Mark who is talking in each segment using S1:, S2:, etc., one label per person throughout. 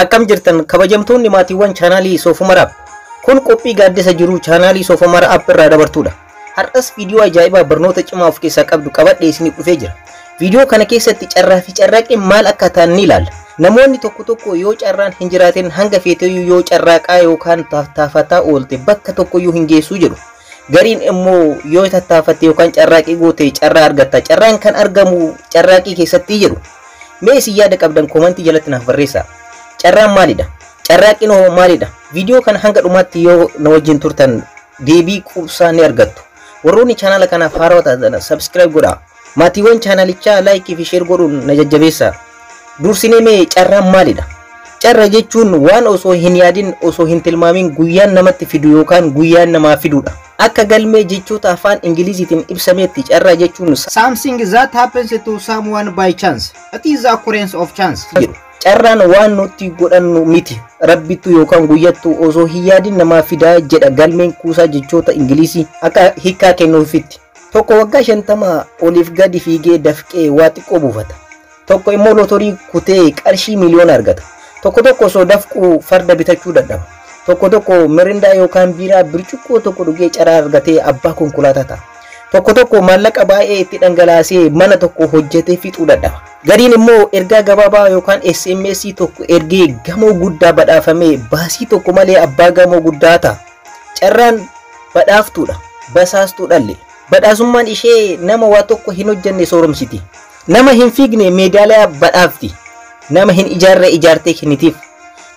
S1: Akkam jirtan kabajamtoonni maatiiwwan chaanaalii Soofumar App. Kun qophii gaaddisa jiruu chaanaalii Soofumar App irraa dabartudha. Har'as viidiyoo ajaa'ibaa barnoota cimaa of keessaa qabdu qabadhee isiniif dhufee jira. Viidiyoo kana keessatti carraa fi carraaqqiin maal akka ta'an ni ilaalla. Namoonni tokko tokko yoo carraan hin jiraatin hanga feeteyyuu yoo carraaqaa yookaan tattaafataa oolte bakka tokkoyyuu hin geessuu jedhu. Gariin immoo yoo tattaafatte yookaan carraaqii goote carraa argatta. Carraan kan argamu carraaqii keessatti jedhu. Mee isin yaada qabdan koomantii jalatti naaf barreessaa. Carraan maalidha? Carraaqqiin hoo maalidha? Viidiyoo kana hanga dhumaatti yoo na wajjin turtan deebii quubsaa ni argattu. Warroonni chaanaala kanaaf haarawaa taatan subscribe godhaa. Maatiiwwan chaanalichaa like fi share godhuun na jajjabeessaa. Dursinee mee carraan maalidha? Carra jechuun waan osoo hin yaadin, osoo hin tilmaamin guyyaan namatti fidu yookaan guyyaan namaa fidudha. Akka galmee jechoota afaan Ingiliziitiin ibsametti carraa jechuun
S2: something that happens to someone by chance. It is the occurrence of chance.
S1: Jedhu. Carraan waan nuti godhannu miti. Rabbittu yookaan guyyattu osoo hin yaadin namaa fidaa jedha galmeen kuusaa jechoota Ingilizii akka hiikkaa kennuufitti. Tokko waggaa 50 oliif gadi fiigee dafqee waa xiqqoo buufata. Tokko immoo lootorii kutee qarshii miliyoona argata. Tokko tokko osoo dafquu farda bitachuu dadhaba. Tokko tokko mirindaa yookaan biiraa bircuqqoo tokko dhugee carraa argatee abbaa konkolaataa ta'a. Tokko tokko maallaqa baay'ee itti dhangalaasee mana tokko hojjetee fixuu dadhaba. Gariin immoo ergaa gabaabaa yookaan SMS tokko ergee gamoo guddaa badhaafamee baasii tokko malee abbaa gamoo guddaa ta'a. Carraan badhaaftuudha. Basaastuudhallee. Badhaasummaan ishee nama waa tokko hin hojjenne sooromsiti. Nama hin fiigne meedaaliyaa badhaafti. Nama hin ijaarre ijaartee kennitiif.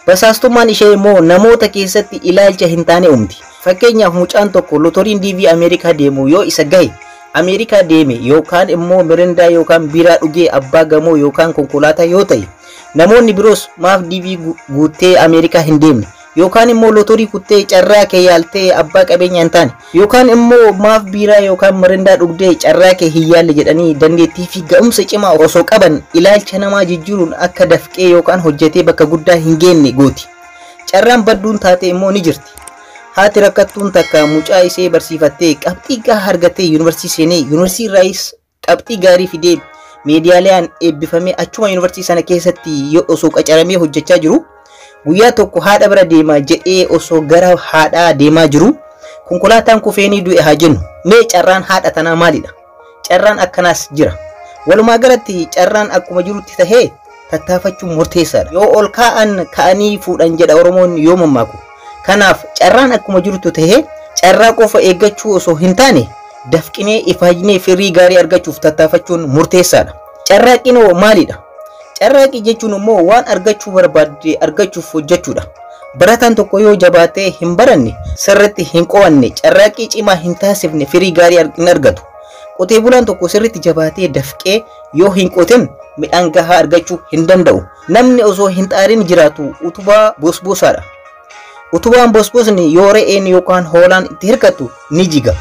S1: Basaastummaan ishee immoo namoota keessatti ilaalcha hin taane uumti. Fakkeenyaaf, mucaan tokko lotoriin DV Ameerikaa deemu yoo isa gahe Ameerikaa deeme yookaan immoo mirindaa yookaan biiraa dhugee abbaa gamoo yookaan konkolaataa yoo ta'e, namoonni biroos maaf DV guuttee Ameerikaa hin deemne, yookaan immoo lotorii kuttee carraa kee yaaltee abbaa qabeenya hin taane, yookaan immoo maaf biiraa yookaan mirindaa dhugdee carraa kee hin yaalle jedhanii dandeettii fi ga'umsa cimaa osoo qaban ilaalcha namaa jijjiiruun akka dafqee yookaan hojjetee bakka guddaa hin geenne gooti. Carraan badduun taate immoo ni jirti. Haati rakkattuun takka mucaa ishee barsiifattee qabxii gahaa argattee yuunivarsiitii seenee, yuunivarsiitii irraayis qabxii gaarii fidee meedaaliyaan eebbifamee achuma yuunivarsiitii sana keessatti osoo qacaramee hojjechaa jiru, guyyaa tokko haadha bira deemaa jedhee osoo gara haadhaa deemaa jiru konkolaataan kufeenii du'e haa jennu. Mee carraan haadha tanaa maalidha? Carraan akkanaas jira. Walumaa galatti carraan akkuma jirutti tahee tattaafachuun murteessaadha. Yoo ol kaa'an ka'anii fuudhan jedha Oromoon yoo mammaaku. Kanaaf carraan akkuma jirutti tahee carraa qofa eeggachuu osoo hin taane dafqinee ifaajnee firii gaarii argachuuf tattaafachuun murteessaadha. Carraaqqiin hoo maalidha? Carraaqqii jechuun immoo waan argachuu barbaadde argachuuf hojjechuudha. Barataan tokko yoo jabaatee hin baranne, sirriitti hin qo'anne, carraaqqii cimaa hin taasifne firii gaarii hin argatu. Qotee bulaan tokko sirriitti jabaatee dafqee yoo hin qotin midhaan gahaa argachuu hin danda'u. Namni osoo hin xaarin jiraatu utubaa bosbosaadha. Utubaan bosbosni yoo re'een yookaan hoolaan itti hirkattu ni jiga.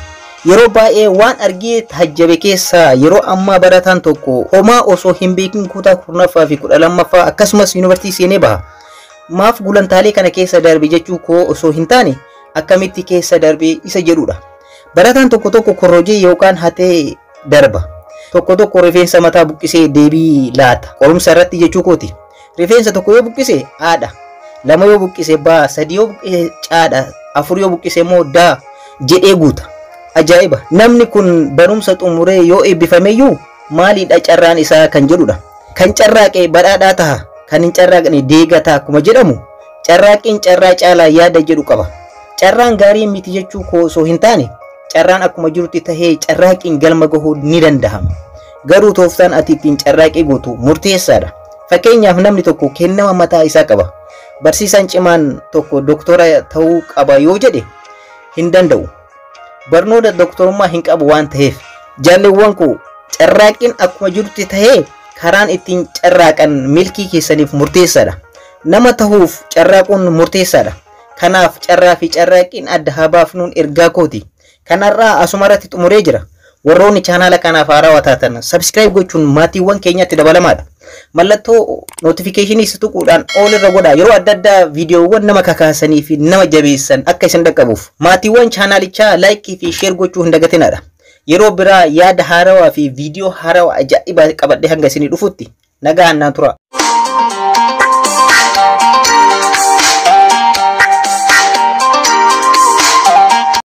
S1: Yeroo baay'ee waan argee taajjabe keessaa, yeroo ammaa barataan tokko homaa osoo hin beekin kutaa 10ffaa fi 12ffaa akkasumas yuunivarsiitii seenee baha. Maaf gulantaalee kana keessa darbe jechuu koo osoo hin taane akkamitti keessa darbe isa jedhudha. Barataan tokko tokko korrojee yookaan hatee darba. Tokko tokko rifeensa mataa buqqisee deebii laata. Qorumsa irratti jechuu kooti. Rifeensa tokko yoo buqqise haadha. Lama yoo buqqise baa, sadi yoo buqqise caadha, afur yoo buqqise immoo daa jedhee guuta. Ajaa'iba! Namni kun barumsa xumuree yoo eebbifameyyuu maalidha carraan isaa kan jedhudha. Kan carraaqe badhaadhaa taha, kan hin carraaqne deega ta'a akkuma jedhamu, carraaqqiin carraa caalaa yaada jedhu qaba. Carraan gaarii miti jechuu koo osoo hin taane carraan akkuma jirutti tahee carraaqqiin galma gahuu ni danda'ama. Garuu tooftaan ati ittiin carraaqqii gootu murteessaadha. Fakkeenyaaf, namni tokko kennama mataa isaa qaba. Barsiisaan cimaan tokko doktora ta'uu qaba yoo jedhe hin danda'u. Barnoota doktorummaa hin qabu waan ta'eef. Jaalleewwan koo, carraaqqiin akkuma jirutti tahee karaan ittiin carraaqan milkii keessaniif murteessaadha. Nama ta'uuf carraaquun murteessaadha. Kanaaf carraa fi carraaqqiin adda haa baafnuun ergaa kooti. Kanarraa asumarratti xumuree jira. Warroonni chaanaala kanaaf haarawaa taatan subscribe gochuun maatiiwwan keenyatti dabalamaadha. Mallattoo notification tuquudhaan all irra godhaa, yeroo adda addaa viidiyoowwan nama kakaasanii fi nama jabeessan akka isin dhaqqabuuf. Maatiiwwan chaanaalichaa like fi share gochuu hin dagatinaadha. Yeroo biraa yaada haarawaa fi viidiyoo haarawaa ajaa'ibaa qabadhee hanga isinii dhufutti nagaan naan tura.